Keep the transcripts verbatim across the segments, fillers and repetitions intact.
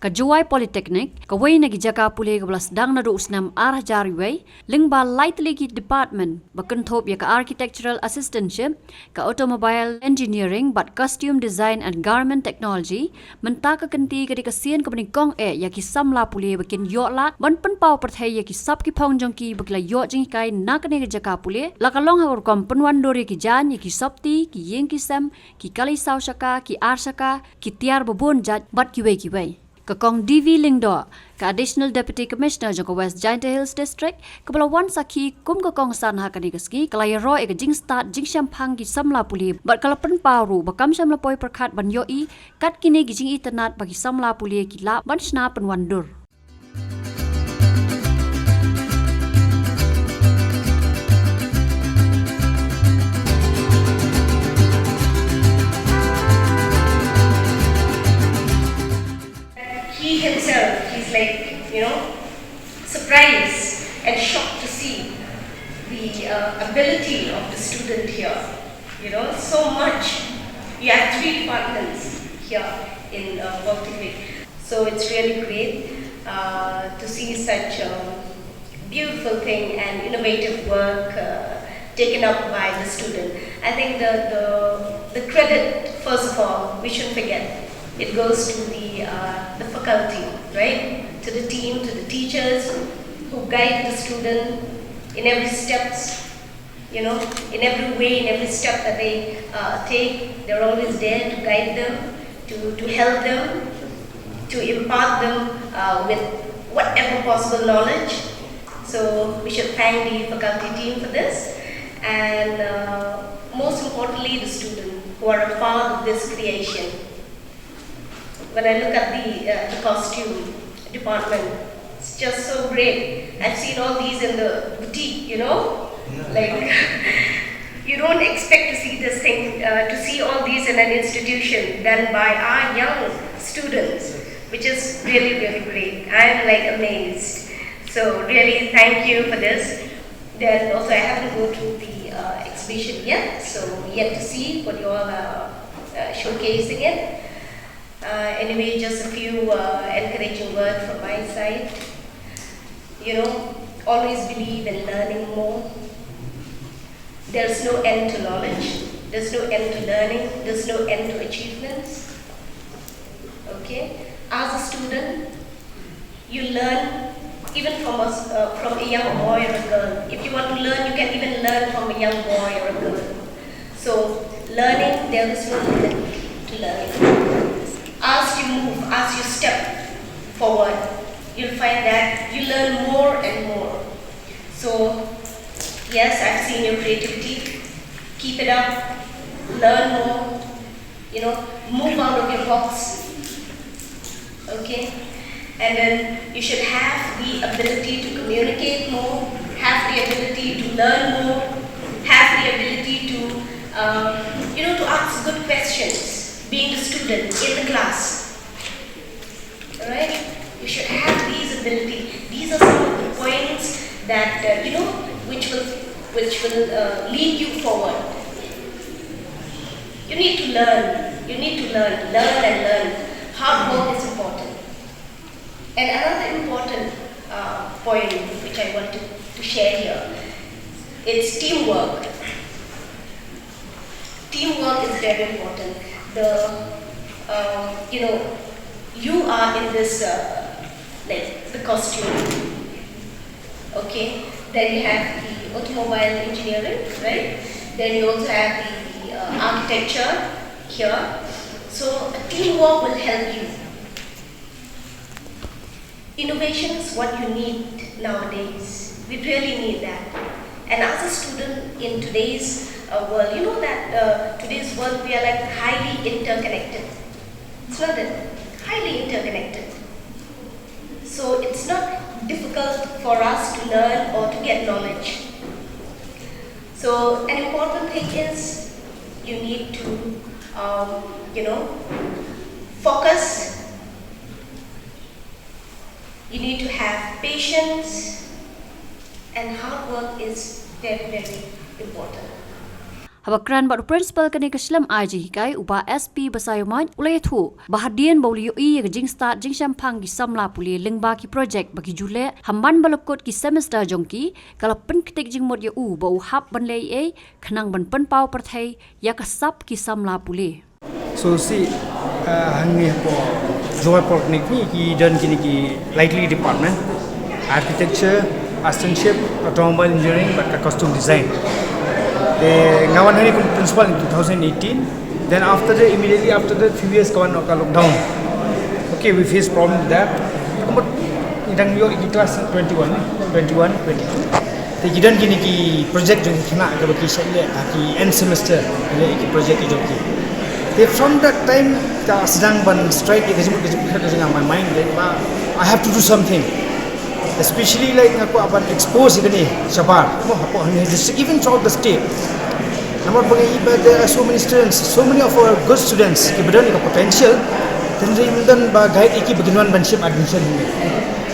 Ka Jowai Polytechnic, kawei na ki jaka pule kaba la sdang naduh u snem ar hajar wei, lyngba lai tylli ki department, ba kynthup ïa ka Architectural Assistantship, ka Automobile Engineering bad Costume Design and Garment Technology, mynta ka kynti ka dei ka sien kaba nyngkong eh ïa ki samla pule ba kin ïoh lad ban pynpaw pyrthei ïa ki sap ki phong jong ki ba ki la ïoh jinghikai na kane ka jaka pule, la ka long ha ka rukom pynwandur ïa ki jaiñ, ïa ki sopti, ki ïing ki sem, ki kali saw shaka, ki ar shaka, ki tiar ba bun jait bad kiwei kiwei. Ka Kong D V Lyngdoh, ka Additional Deputy Commissioner jong ka West Jaintia Hills District, kaba la wan sakhi kum ka kongsan ha kane ka sngi, ka la ïaroh ïa ka jingstad jingshemphang ki samla pule bad ka la pynpaw ruh ba kam shym la poi pyrkhat ban ïohi kat kine ki jingitynnad ba ki samla pule ki lah ban shna pynwandur. He himself, he's like, you know, surprised and shocked to see the uh, ability of the student here. You know, so much. You have three departments here in uh, Polytechnic. So it's really great uh, to see such a beautiful thing and innovative work uh, taken up by the student. I think the, the, the credit, first of all, we shouldn't forget, it goes to the, uh, the faculty, right? To the team, to the teachers who guide the student in every steps, you know, in every way, in every step that they uh, take. They're always there to guide them, to, to help them, to impart them uh, with whatever possible knowledge. So we should thank the faculty team for this, and uh, most importantly, the student who are a part of this creation. When I look at the uh, the costume department, it's just so great. I've seen all these in the boutique, you know, like you don't expect to see this thing, uh, to see all these in an institution done by our young students, which is really, really great. I'm like amazed. So really, thank you for this. Then also, I haven't go through the uh, exhibition yet, so yet to see what you all are uh, showcasing it. Uh, anyway, just a few uh, encouraging words from my side. You know, always believe in learning more. There's no end to knowledge. There's no end to learning. There's no end to achievements. Okay? As a student, you learn even from a, uh, from a young boy or a girl. If you want to learn, you can even learn from a young boy or a girl. So, learning, there is no limit to learning. As you move, as you step forward, you'll find that you learn more and more. So, yes, I've seen your creativity. Keep it up. Learn more. You know, move out of your box. Okay? And then you should have the ability to communicate more, have the ability to learn more, have the ability to, um, you know, to ask good questions, being the student in the class. All right? You should have these ability. These are some of the points that, uh, you know, which will, which will uh, lead you forward. You need to learn. You need to learn, learn and learn. Hard work is important. And another important uh, point which I want to, to share here, it's teamwork. Teamwork is very important. The, uh, you know, you are in this, uh, like, the costume. Okay. Then you have the automobile engineering, right? Then you also have the uh, architecture here. So teamwork will help you. Innovation is what you need nowadays. We really need that. And as a student in today's uh, world, you know that uh, today's world we are like highly interconnected. It's not that highly interconnected. So it's not difficult for us to learn or to get knowledge. So an important thing is you need to, um, you know, focus. You need to have patience, and hard work is very, very important. Haba kren bad u principal kane ka shlem ai jinghikai, u Bah S P Basaiawmoit, u la ïathuh ba hadien ba u la ïohi ïa ka jingstad jingshemphang ki samla pule lyngba ki projek ba ki ju leh, hynrei ba la kut ki semester jong ki, ka la pynktik jingmut ïa u ba u hap ban leh ei ei khnang ban pynpaw pyrthei ïa ka sap ki samla pule. So, si, uh, hangne hapoh Jowai Polytechnic hi ki don kine ki likely department, architecture, artisanship, automobile engineering, bad ka costume design. Te nga wan hangne kum principal in two thousand eighteen. Then after that, immediately after that, few years ka wan ka lockdown. Okay, we face problem with that. Kumba ngi dang ïoh ïa ki class twenty-one, twenty-one, twenty-two. Te ki don kine ki project jong ki khynnah kaba ki shait leh ha ki end semester, leh ki project ki jong ki. Te from that time ka sdang ban strike ïa ka jingmut ka jingpyrkhat ka jong nga, my mind, like, ba, I have to do something. Especially, like, nga kwah ban expose ïa kane shabar, mo, hapoh hangne district, even throughout the state. Namar ba nga i ba there are so many students, so many of our good students kiba don ka potential, hynrei ym don ba guide ïa ki ba kin wan ban shim admission hangne.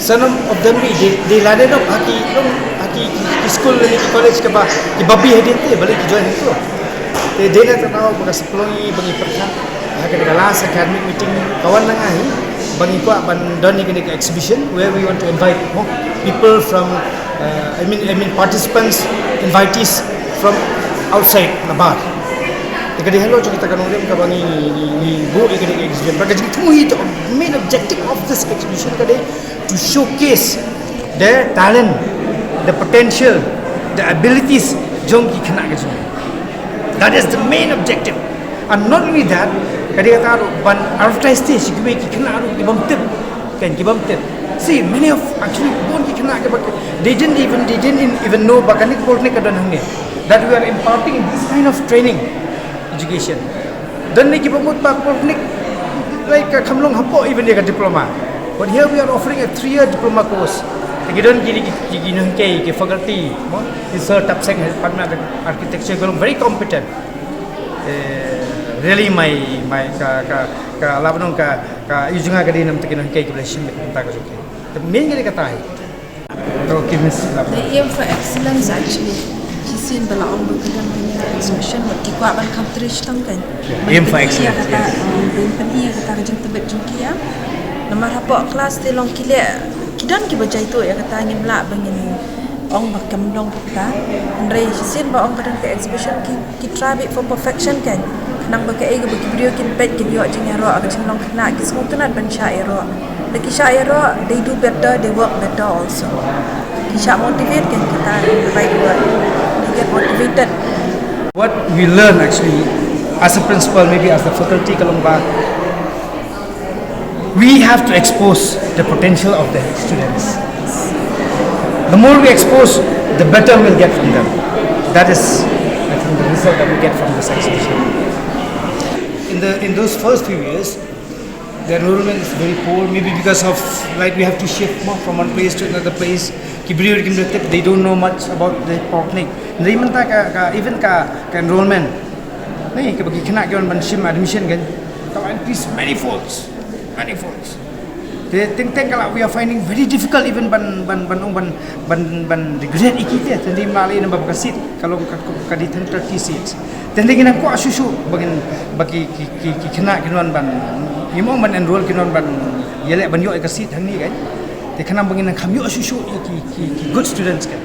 Some of them, they, they landed up ha ki, ha ki, ki, ki school ne ki college kaba, kiba bun hadien te, balei ki join hangto. Te dei na kata ka daw ba ka Sapulong i ba ngi pyrkhat ha kane ka last academic meeting ka wan na nga hi, ba ngi kwah ban don ïa kane ka exhibition where we want to invite more people from, uh, I mean, I mean participants, invitees from outside, nabar. Te ka dei halor jong kata ka nongrim kaba ngi, ngi, ngi buh ïa kane ka exhibition. Ba ka jingthmu hi, the main objective of this exhibition ka dei to showcase the talent, the potential, the abilities jong ki khynnah ka jong ngi. That is the main objective. And not only that, ka dei kata ruh ban advertise te sha kiwei ki khynnah ruh ki bym tip, kan, ki bym tip. See, many of, actually, bun ki khynnah kiba, they didn't even, they didn't even know ba kane ka polytechnic ka don hangne, that we are imparting this kind of training, education. Don ne kiba mut ba polytechnic, like, uh, kham long hapoh even ïa ka diploma. But here we are offering a three-year diploma course. Te ki don ki, ki, ki, ki nonghikai, ki faculty, mo, ki Sir Tapseng, Department of Architecture, ki long very competent. Eh, really, my, my, ka, ka, ka, la ban ong ka, ka, ïa jong nga ka dei namar ki nonghikai kiba la shim bynta ka jong ki. Te main ka dei kata hi. Okay, Miss Lama. The aim for excellence, actually. Shisien ba la ong ba ka dang kane ka exhibition, wat ki kwah ban kham trei shitom kan. Aim for excellence, yes. Ban pyni ïa kata, um, ban pyni ïa kata ka jingtbit jong ki ïa. Namar hapoh class te long ki leh, ki don kiba jaituh ïa kata, ngim lah ba ngin ong ba kam long kata. Hynrei shisien ba ong ka dang ka exhibition ki Ki try beit for perfection kan. Khnang ba kaei kaba ki briew kin peit kin ïoh jingïaroh ha ka jinglong khynnah, ki sngewtynnat ban shah ïaroh. Lada ki shah ïaroh, they do better, they work better also. Ki shah motivate kan, kata the right word. They get motivated. What we learn actually as a principal, maybe as the faculty ka long ba, we have to expose the potential of the students. The more we expose, the better we'll get from them. That is, I think, the result that we get from this exhibition. In the, in those first few years, the enrollment is very poor, maybe because of, like, we have to shift, no, from one place to another place. Ki briew kim da tip, they don't know much about the polytechnic. Hynrei mynta ka, ka, even ka, ka enrollment, ne, kaba ki khynnah ki wan ban shim admission kan, ka la increase many folds, many folds. Te teng teng ka la, we are finding very difficult even ban, ban, ban, ban, ban, ban recruit ïa ki te, te ym lah lei namar ba ka seat ka long ka, ka, ka dei ten thirty seats. Te ngi nang kwah shuh shuh ba ngin, ba ki, ki, ki, ki khynnah kin wan ban, ngim ong ban enroll, kin wan ban ïaleh ban ïoh ïa ka seat hangne kan. Te khnang ba ngin nang kham ïoh shuh shuh ïa ki, ki, ki good students kan.